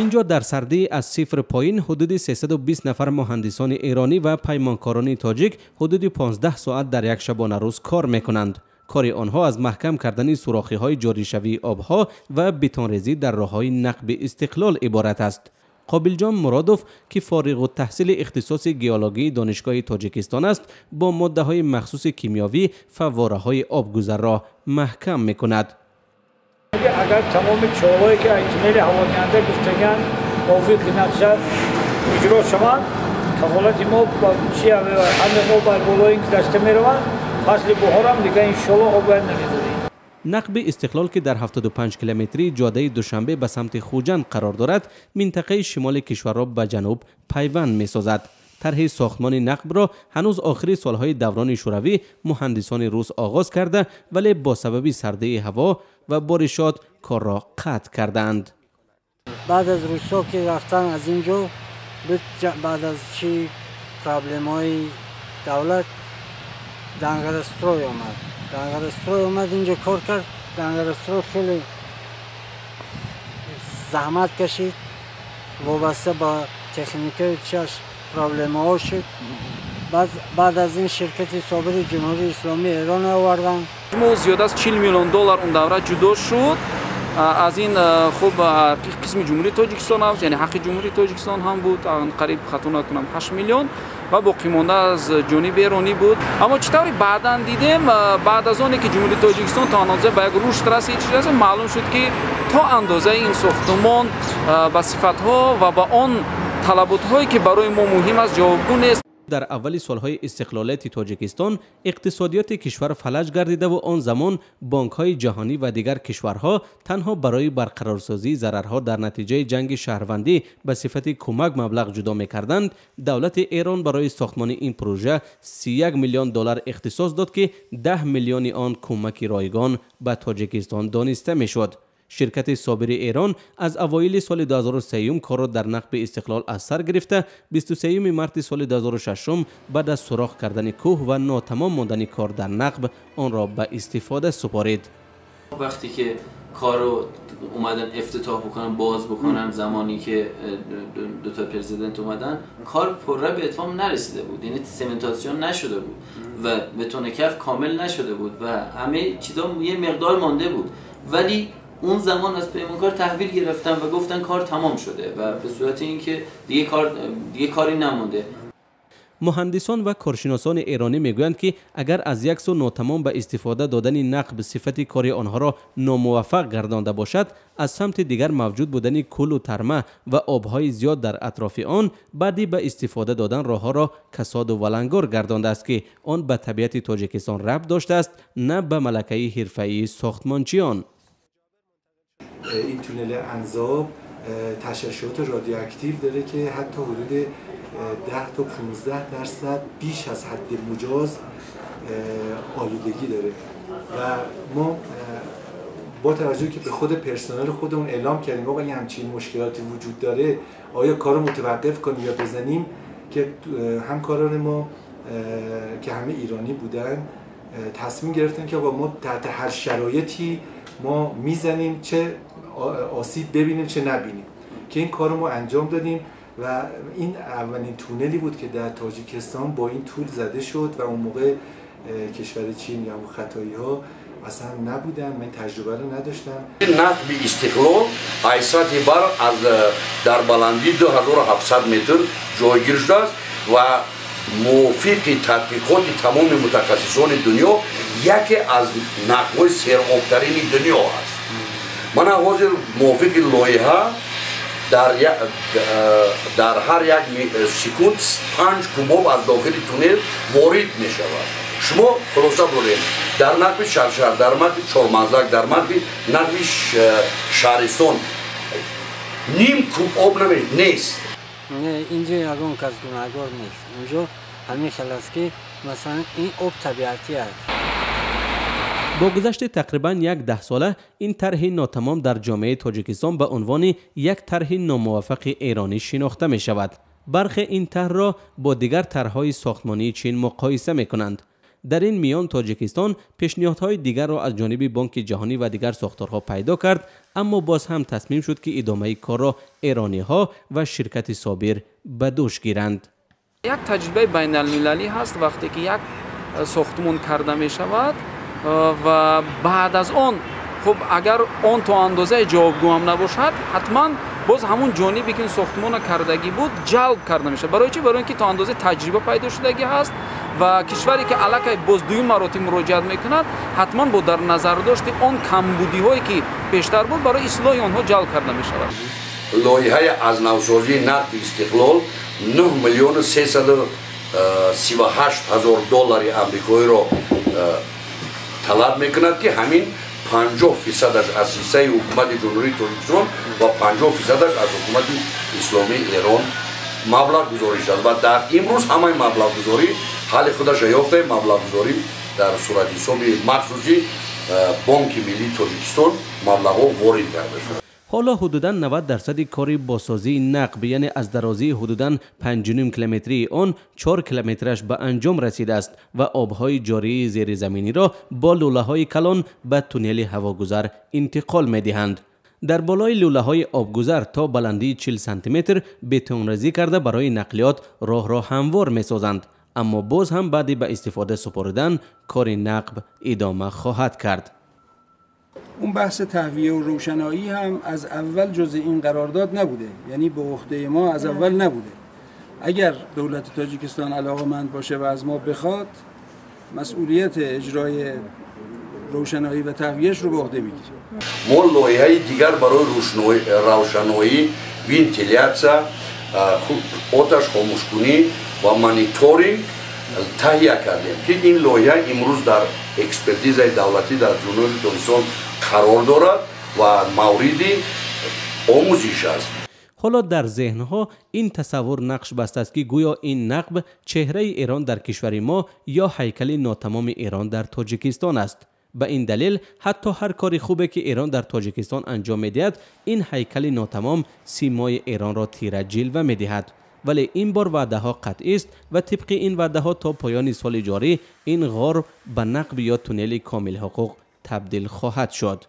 Инҷо дар сардӣ аз сифр поин ҳудуди 320 нафар муҳандисони эронӣ ва паймонкорони тоҷик ҳудуди 15 соат дар як шабонарӯз кор мекунанд. Кори онҳо аз маҳкам кардани сурохиҳои ҷоришавии обҳо ва бетонрезӣ дар роҳҳои нақби Истиқлол иборат аст. Қобилҷон Муродов, ки фориғуттаҳсили ихтисоси геологии Донишгоҳи Тоҷикистон аст, бо моддаҳои махсуси кимиёвӣ фаввораҳои обгузарро маҳкам мекунад. Агар тамоми чоҳҳое, ки аз туннели ҳаводиҳанда гуфтаган, мувофиқи нақша иҷро шаванд, кафолати мо чи ҳаме мо бар болои ин гузашта мераванд, фасли баҳорам дига иншоалло об бояд намедодем. Нақби Истиқлол, ки дар 75 километрии ҷодаи Душанбе ба самти Хуҷанд қарор дорад, минтақаи шимоли кишварро ба ҷануб пайванд месозад. Тарҳи сохтмони нақбро ҳанӯз охири солҳои даврони Шӯравӣ муҳандисони рус оғоз карда, вале бо сабаби сардии ҳаво ва боришот корро қатъ кардаанд. Баъд аз русҳо ки рафтан аз ин ҷо, баъд аз чи проблемаҳои давлат, Дангарастрой омад. Дангарастрой омад, инҷо кор кард. Дангарастрой хеле заҳмат кашид, вобаста ба техникаи чаш проблемаҳо шуд. Баъд аз ин ширкати Собири Ҷумҳурии Исломии Эрон оварданд. Мо зиёд аз 40 миллион доллар он давра ҷудо шуд. Аз ин хуб қисми Ҷумҳурии Тоҷикистон аст, яъне ҳаққи Ҷумҳурии Тоҷикистон ҳам буд, қариб, хато накунам, 8 миллион ва боқимонда аз ҷониби эронӣ буд. Аммо чӣ тавре баъдан дидем, баъд аз оне ки Ҷумҳурии Тоҷикистон то андоза ба як рушд расид, маълум шуд, ки то андозаи ин сохтумон ба сифатҳо ва ба он талаботҳое, ки барои мо муҳим аст, ҷавобгӯ нест. Дар аввали солҳои истиқлолияти Тоҷикистон иқтисодиёти кишвар фалаҷ гардидаву он замон бонкҳои ҷаҳонӣ ва дигар кишварҳо танҳо барои барқарорсозии зарарҳо дар натиҷаи ҷанги шаҳрвандӣ ба сифати кӯмак маблағ ҷудо мекарданд. Давлати Эрон барои сохтмони ин прожа 31 миллион доллар ихтисос дод, ки 10 миллиони он кӯмаки ройгон ба Тоҷикистон дониста мешуд. Ширкати Собири Эрон аз авоили соли 2003 корро дар нақби Истиқлол аз сар гирифта, 23 марти соли 2006 баъд аз сурох кардани кӯҳ ва нотамом мондани кор дар нақб онро ба истифода супорид. وقتی که کارو اومدن افتتاح بکنن، باز بکنن، زمانی که دو تا پرزیدنت اومدن، کار پره به اتمام نرسیده بود، یعنی سمنتاسیون نشده بود و بتون کف کامل نشده بود و همه چیزا یه مقدار مانده بود، ولی اون زمان از پیمانکار تحویل گرفتن و گفتن کار تمام شده و به صورت اینکه دیگه کاری نمونده. Муҳандисон ва коршиносони эронӣ мегӯянд, ки агар аз як сӯ нотамом ба истифода додани нақб сифати кори онҳоро номуваффақ гардонда бошад, аз самти дигар мавҷуд будани кӯлу тарма ва обҳои зиёд дар атрофи он баъди ба истифода додан роҳҳоро касоду валангор гардондааст, ки он ба табиати Тоҷикистон рабт доштааст, на ба малакаи ҳирфаии сохтмончиён. این تونل انزاب تشعشعات رادیواکتیو داره که حتی حدود 10 تا 15% بیش از حد مجاز آلودگی داره و ما با توجه که به خود پرسنل خودمون اعلام کردیم آقا این همچین مشکلاتی وجود داره، آیا کارو متوقف کنیم یا بزنیم، که همکاران ما که همه ایرانی بودن تصمیم گرفتن که آقا ما تحت هر شرایطی ما میزنیم، چه آسیب ببینیم چه نبینیم، که این کار رو ما انجام دادیم و این اولین تونلی بود که در تاجیکستان با این طول زده شد و اون موقع کشور چین یا خطایی ها اصلا نبودن، من تجربه رو نداشتم. نقب استقلال ایساتی بر از در بلندی 2700 متر جایگیر شده است و موافق تحقیقات تمام متخصصان دنیا یکی از نقب‌های سرآبترین دنیا است. من حاضر موافق لایحه در هر یک سکوند 5 کوب از داخل تونل وارد می شود. شما خلاصه بریم در نقب شهر، در نقب چهارمزدک، در نقب شهرستان نیم کوب آب نمی نیست. نه، اینجا یگان کس گناهکار نیست. اونجا همین خل است که مثلا این آب طبیعتی است. Бо гузашти тақрибан як даҳсола ин тарҳи нотамом дар ҷомеаи Тоҷикистон ба унвони як тарҳи номуваффақи эронӣ шинохта мешавад. Бархе ин тарҳро бо дигар тарҳҳои сохтмонии Чин муқоиса мекунанд. Дар ин миён Тоҷикистон пешниҳодҳои дигарро аз ҷониби Бонки Ҷаҳонӣ ва дигар сохторҳо пайдо кард, аммо боз ҳам тасмим шуд, ки идомаи корро эрониҳо ва ширкати Собир ба дӯш гиранд. Як таҷрибаи байналмилалӣ ҳаст, вақте ки як сохтмон карда мешавад ва баъд аз он, хуб, агар он то андозаи ҷавобгӯ ҳам набошад, ҳатман боз ҳамун ҷонибе, ки ин сохтмонро кардагӣ буд, ҷалб карда мешавад. Барои чӣ? Барои ин ки то андозаи таҷриба пайдо шудагӣ ҳаст ва кишваре, ки аллакай боз дуюм маротиб муроҷиат мекунад, ҳатман бо дар назардошти он камбудиҳое, ки пештар буд, барои ислоҳи онҳо ҷалб карда мешавад. Лоиҳаи аз навсозии нақби Истиқлол 9 миллиону 338 ҳазор доллари амрикоиро талаб мекунад, ки ҳамин 50 фисадаш аз ҳиссаи ҳукумати Ҷумҳурии Тоҷикистон ва 50 фисадаш аз ҳукумати Исломии Эрон маблағгузорӣ шудааст. Ва дар имрӯз ҳамаи маблағгузорӣ ҳалли худаша ёфта, маблағгузорӣ дар суратҳисоби махсуси Бонки Миллии Тоҷикистон маблағҳо ворид карда шуд. Ҳоло ҳудудан 90 дарсади кори бозсозии нақб, яъне аз дарозии ҳудудан 5,5 километрии он 4 километраш ба анҷом расидааст ва обҳои ҷории зеризаминиро бо лӯлаҳои калон ба туннели ҳавогузар интиқол медиҳанд. Дар болои лӯлаҳои обгузар то баландии 40 сантиметр бетонрезӣ карда, барои нақлиёт роҳро ҳамвор месозанд. Аммо боз ҳам баъди ба истифода супоридан кори нақб идома хоҳад кард. اون بحث تهویه و روشنایی هم از اول جز این قرارداد نبوده، یعنی به عهده ما از اول نبوده. اگر دولت تاجیکستان علاقه مند باشه و از ما بخواد، مسئولیت اجرای روشنایی و تهویهش رو به عهده میگیره. Мо лоиҳаи дигар барои равшаноӣ, вентилятсия, оташ хомӯшкунӣ ва мониторинг таҳия кардем, ки ин лоиҳа имрӯз дар экспертизаи давлатӣ дар Ҷумҳурии Тоҷикистон қарор дорад ва мавриди омӯзиш аст. Ҳоло дар зеҳнҳо ин тасаввур нақш бастааст, ки гӯё ин нақб чеҳраи Эрон дар кишвари мо ё ҳайкали нотамоми Эрон дар Тоҷикистон аст. Ба ин далел ҳатто ҳар кори хубе, ки Эрон дар Тоҷикистон анҷом медиҳад, ин ҳайкали нотамом симои Эронро тира ҷилва медиҳад. Вале ин бор ваъдаҳо қатъист ва тибқи ин ваъдаҳо то поёни соли ҷорӣ ин ғор ба нақб ё туннели комилҳуқуқ табдил хоҳад шуд.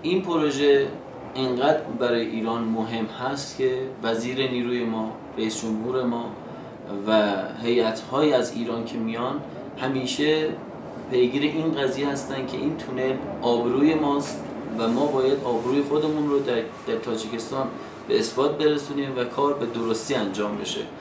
این پروژه اینقدر برای ایران مهم هست که وزیر نیروی ما، رئیس جمهور ما و هیئت های از ایران که میان، همیشه پیگیر این قضیه هستن که این تونل آبروی ماست و ما باید آبروی خودمون رو در تاجیکستان به اثبات برسونیم و کار به درستی انجام بشه.